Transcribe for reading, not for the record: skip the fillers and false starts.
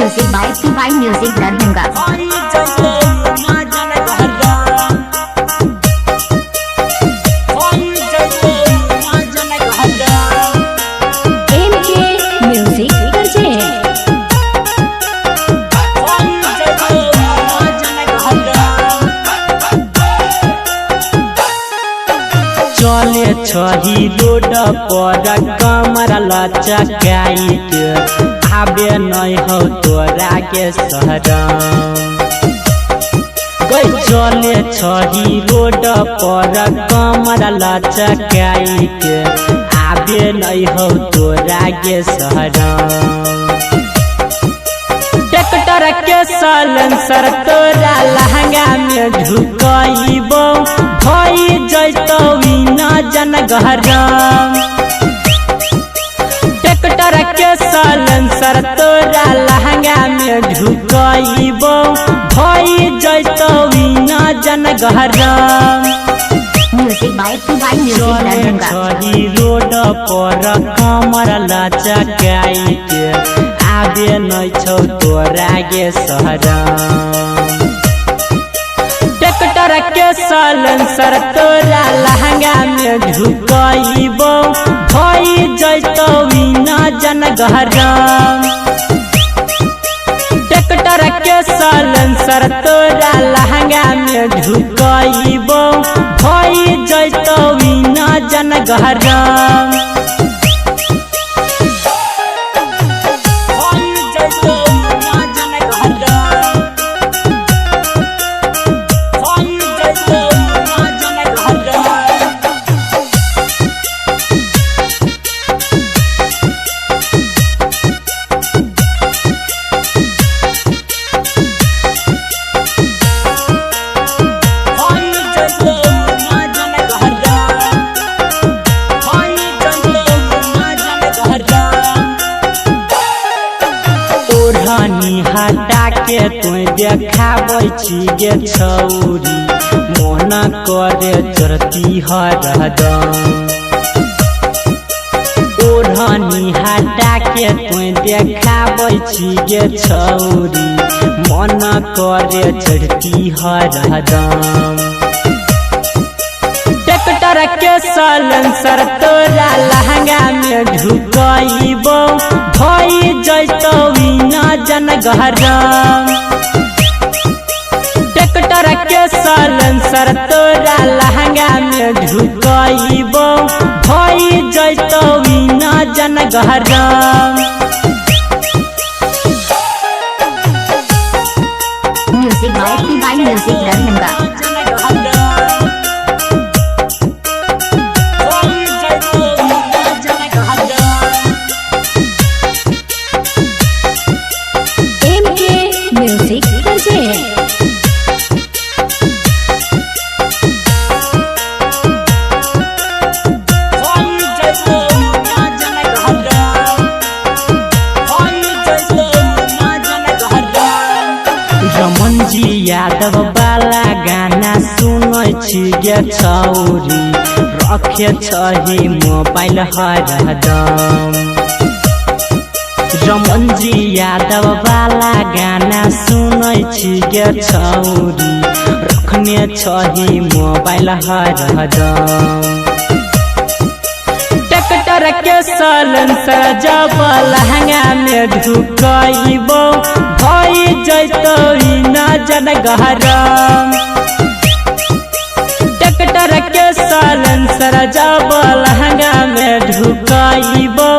Music by PY Music Darbhanga. MK Music present. चले छही road पर कमर लचकाई के आबे नहीं हो तोरा के शहर गई। चले छही रोड पर कमर लचकाई के आबे नहीं हो तोरा के शहर। ट्रैक्टर के साइलेंसर तोरा लहंगा में ढुकइबो, भई जैतौ न जन गहरम। ट्रैक्टर के साइलेंसर तोरा लहंगा में ढुकइबो, भई जैतौ न जन गहरम। Music by PY Music चले Darbhanga. छही रोड पर कमर लचकाई के आबे नै छौ तोरा गे शहर। ट्रैक्टर के साइलेंसर तोरा लहंगा में ढुकइबो, भई जैतौ न जन गहरम। ट्रैक्टर के साइलेंसर तोरा लहंगा में ढुकइबो, भई जैतौ न जन गहरम। ओढ़नी हटा के तू देखाबै छी गे छौरी, मोन करे चरती हरदम। ओढ़नी हटा के तू देखाबै छी गे छौरी, मन करे चढ़ती हरदम। ट्रैक्टर के साइलेंसर तोरा लहंगा में ढुकइबो, भई जैतौ न जन गहरम। ट्रैक्टर के साइलेंसर तोरा लहंगा में ढुकइबो, भई जैतौ न जन गहरम। Music by PY Music Darbhanga. MK Music present. Raman ji Yadav वाला गाना सुनै छी गे छौरी, रखे छही मोबाइल हरदम। रमन जी यादव वाला गाना सुनै छी गे छौरी, रखने छही मोबाइल हरदम। ट्रैक्टर के साइलेंसर जब लहंगा में ढुकइबो, भई जैतौ न जन गहरम। ट्रैक्टर के साइलेंसर जब लहंगा में ढुकइबो,